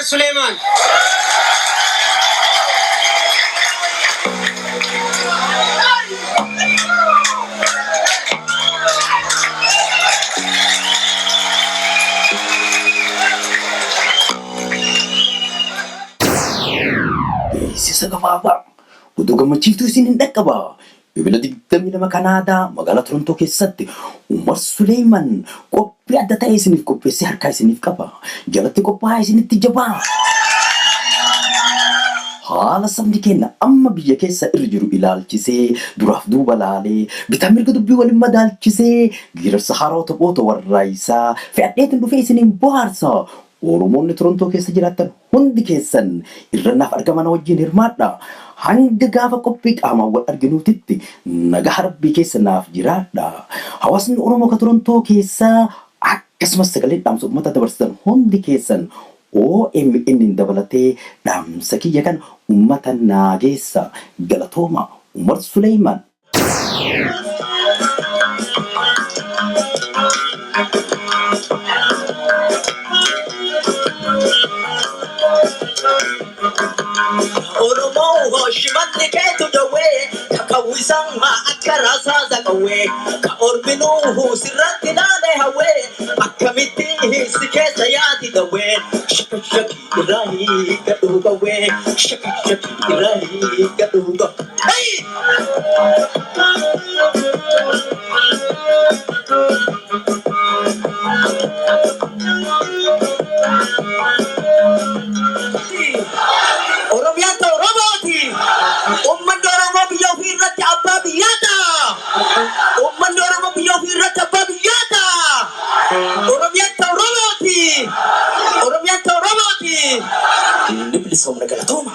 Suleemaan. Beeksisa gabaabaa oduu gammachiiftuu isin hin dhaqqaba. Ebila 22 Kanaadaa magaalaa Torontoo keessatti Umar Suleeman qophii adda ta'e isiniif qopheessee harkaa isiniif qaba. Jalatti qophaa'aa isinitti jabaa. Haala sabni keenya amma biyya keessa irra jiru ilaalchisee duraaf duuba laalee bitaa mirga dubbii waliin madaalchisee geerarsa haarawaa taphoota warraaysaa fe'adheetiin dhufee isiniin bohaarsa. Oromoonni Torontoo keessa jiraattan hundi keessan irrannaaf argama na wajjin hirmaadha. Hanga gaafa qophii qaamaan wal arginuutitti nagaa Rabbii keessa naaf jiraadha. Hawaasni Oromoo ka Torontoo keessaa akkasumas sagaleen dhaamsa uummataa dabarsitan hundi keessan OMN dabalatee dhaamsa kiyya kana uummata naa geessa. Galatooma Umar Suleeman. Oromoo shimalli keetu dawwee kakawwisan maa akka rasaasa qawwee ka orminuu sirratti laalee hawwee akkamitti si keessa yaati dawwee shaka shaki irraa hiikkadhu qawwee shaka shaki irraa hiikkadhu qawwee. Hey! Oromiyaan ta'u Oromooti. Uummanni Oromoo biyya ofii irratti abbaa biyyaa ta'a. Uummanni Oromoo biyya ofii irratti abbaa biyyaa ta'a. Oromiyaan ta'u Oromooti. Oromiyaan ta'u Oromooti. Inni bilisoomna galatooma.